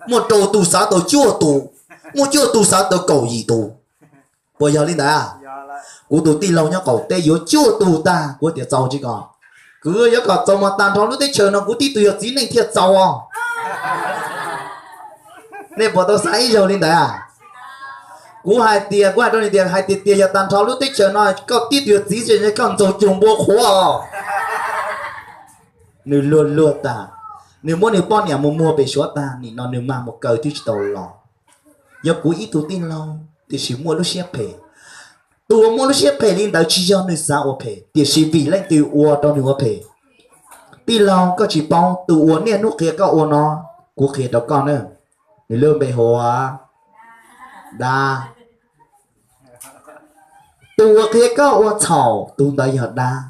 Muaj rau tus xav tau cuaj tus, muaj cuaj tus xav tau kaum yim tus. Puas yog li ntawd? Kuv tus tij laug nyob qaum teb yuav cuaj tus tag, kuv tias txaus tsis kom. Kuv yuav kom txaus mas tag nrho lub teb chaws no kuv tib tug yog txiv neej thiaj txaus os. Nej puas tau xav ib zaug li ntawd? Kuv hais tias, kuv hais rau nws tias, hais tias tias yog tag nrho lub teb chaws no koj tib tug yog txiv, koj ntxaug cuag npua qhuav os. Nws luag luag tag, nws muab nws poj niam mus muag pem Suav tag, nim no nws mag mus kaw twb tsis tau los. Yog kuv ib tug tij laug, tiam sis muaj lub siab phem. Tus uas muaj lub siab phem li ntawd tsis yog nws xav ua phem, tiam sis vim leej twg ua rau nws ua phem. Tij laug, koj tsis paub, tus uas niaj hnub qhia koj ua no, kuv qhia rau koj na, nws lub npe hu ua Dab. Tus uas qhia koj ua txhaum, tus ntawd yog Dab.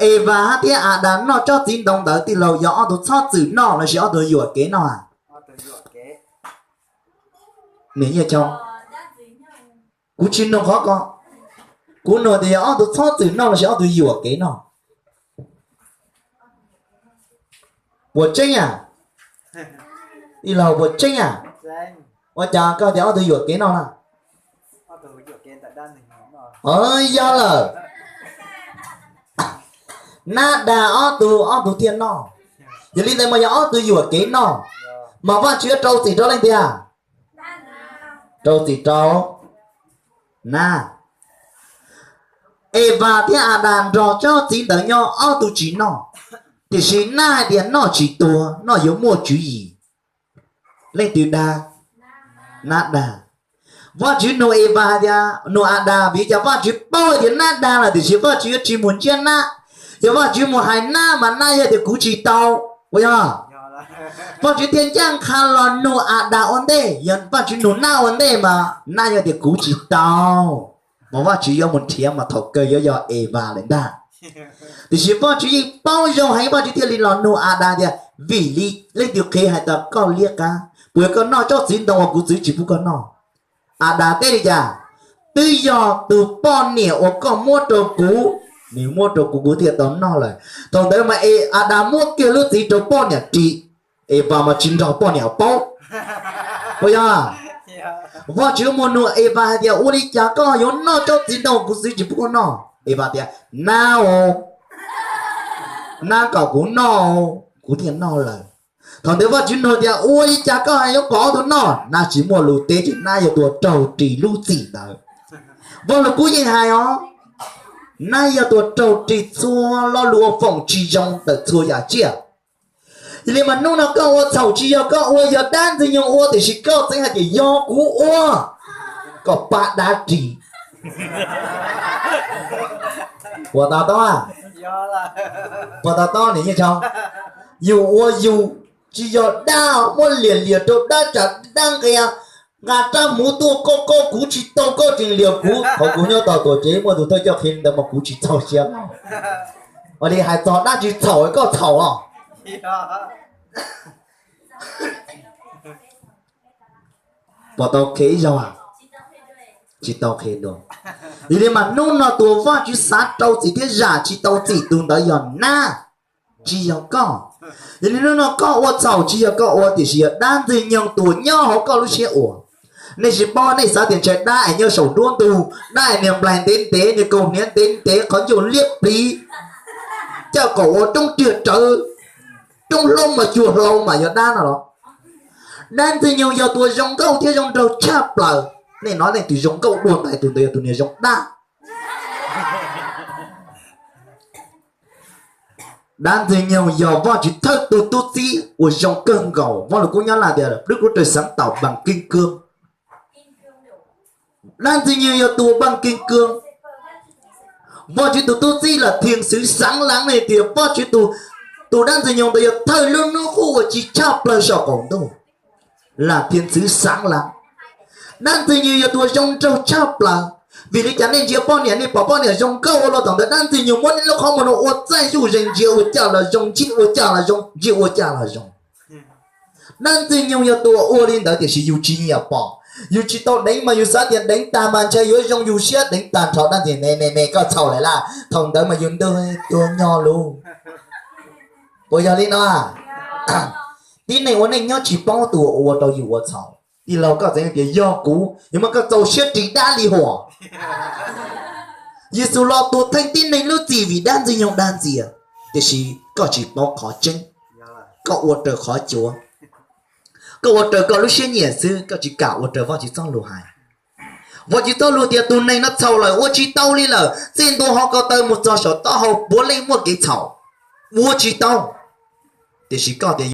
Evas thiab Adas noj tsob txiv ntoo ntawd, tij laug, yog ob tug txhob txwm noj lossis ob tug yuam kev noj? Kuv tsis nug qhov ko, kuv nug tias yog ob tug txhob txwm noj lossis ob tug yuam kev noj. Puas tseeb a? Tij laug, puas tseeb a? Ua cas koj tias ob tug yuam kev noj na? Yog lawm, nab dag ob tug, ob tug thiaj noj. Yog li ntawd mas yog ob tug yuam kev noj, mas Vajtswv yuav rau txim rau leej twg? Rau txim rau nab. Evas thiab Adas nrog tsob txiv ntawd nyob, ob tug tsis noj, tiam sis nab hais tias noj tsis tuag, noj yuav muaj tswv yim. Leej twg dag? Nab dag. Vajtswv nug Evas hais tias, nug Adas, vim li cas Vajtswv paub hais tias nab dag lawm tiam sis Vajtswv yuav tsis mus ntsiab nab? Yog Vajtswv mus hais nab mas nab yog tias kuv tsis tau, puas yog? Vajtswv thiaj ncaj qha los nug Adas ua ntej, yog Vajtswv nug nab ua ntej mas nab yog tias kuv tsis tau, mas Vajtswv yuav mus nrhiav mas thaum kawg yuav yog Evas lawm ntag. Tiam sis Vajtswv yeej paub zoo heev, Vajtswv thiaj li los nug Adas tias, vim li leej twg qhia hais tias koj liab qab, puas yog koj noj tsob txiv ntoo uas kuv txwv tsis pub koj noj? Adas teb li cas? Twb yog tus poj niam uas koj muab rau kuv, nws muab rau kuv, kuv thiaj tau noj lawm. Thaum ntawd mas Adas muab kiag lub txiv rau poj niam ris, Evas mas tsis nrog poj niam paub, puas yog? Vajtswv mus nug Evas hais tias, ua li cas koj yuav noj tsob txiv ntoo kuv txwv tsis pub koj noj? Evas tias, nab, nab kom kuv noj, kuv thiaj noj lawm. Thaum ntawd Vajtswv nug tias, ua li cas koj yuav kom ob tug noj? Nab tsis muaj lus teb, ces nab yog tus raug ris lub txim ntawd. Vaj Lug Kub yeej hais os, nab yog tus raug ris txhua lo lus ua foom tsis zoo ntawm txhua yam tsiaj. Yog li mas hnub no koj ua txhaum tsis yog koj ua, yog dab Ntxwg Nyoog ua, tiam sis koj txeev hais tias yog kuv ua kom pab dab ris. Puas to taub? Puas to taub niam Nyiaj Tshau? Yus ua yus, tsis yog dab muab liam liam rau dab tsam dab nqia, nqa rab hmuv tuaj, koj koj kuv tsis tau, koj tseem liam kuv. Thaum kuv nyob tau tuam tsev muaj tus thawj coj qhia li ntawd mas kuv tsis txaus siab. Ua li hais txog dab tsis txhaum koj txhaum os. Puas tau qhia ib zaug? Tsis tau qhia dua. Yog li mas hnub no tus Vajtswv xav rau txim thiab zam tsis tau txim tus ntawd yog nab, tsis yog koj. Yog li hnub no koj ua txhaum tsis yog koj ua, tiam sis yog dab Ntxwg Nyoog tus nyob hauv koj lub siab ua. Nej tsis paub, nej xav tias ntshai dab es nyob saum nruab ntug, dab es niag nplaig ntev ntev, niag kaus hniav ntev ntev, qhov ncauj liab pliv, caj kaum ua roob riag rawv, roob hlaub mas cuag hlau mas yog dab no los? Dab Ntxwg Nyoog yog tus zoo nkauj thiab zoo nraug tshaj plaws. Nej hnov leej twg zoo nkauj dua ntais, tus ntawd yog tus niag zoo dab. Dab Ntxwg Nyoog yog Vajtswv thawj tus tub txib uas zoo kawg nkaus. Vaj Lug Kub nyob Lag tias Đức Chúa Trời sáng tạo bằng kim cương. Dab Ntxwg Nyoog yog tus bằng kim cương. Vajtswv tus tub txib là thiên sứ sáng láng, tias Vajtswv tus, tus dab Ntxwg Nyoog ntawd yog thawj lub hnub qub uas ci tshaj plaws saum qaum ntuj, là thiên sứ sáng láng. Dab Ntxwg Nyoog yog tus zoo nraug tshaj plaws. Vim li cas nej ntsia poj niam, nej pom poj niam zoo nkauj ua luaj, thaum ntawd dab Ntxwg Nyoog muab nej lub qhov muag no ua txaij zuj zus, ntsia ua cas los zoo, ntsia ua cas los zoo, ntsia ua cas los zoo. Dab Ntxwg Nyoog yog tus ua li ntawd, tiam sis yus tsis nyiam pom. Yus tsis tau deev mas yus xav tias deev tag mas ntshai yuav zoo yus siab, deev tag nrho dab Ntxwg Nyoog, ne ne ne, koj txhaum lawm lauj. Thaum ntawd mas yus ntuj tuag nyo lus. Puas yog li no? Tib neeg ua neej nyob tsis paub tus uas ua rau yus ua txhaum. Tij laug, koj txeev tias yog kuv, yog muab koj txaus siab ris dab li huam. Yexus los tuag theej tib neeg lub txim vim dab ntxwg nyoog dag ntxias, tiam sis koj tsis paub qhov tseeb, koj ua raws qhov cuav. Koj ua raws koj lub siab nyiam xwb, koj tsis kam ua raws Vajtswv txoj lus hais. Vajtswv txoj lus tias tus neeg no txhaum lawm, ua tsis tau li lawm, txij ntua hauv ko taw mus txog saum taub hau puav leej muaj kev txhaum, ua tsis tau. Tiam sis koj tias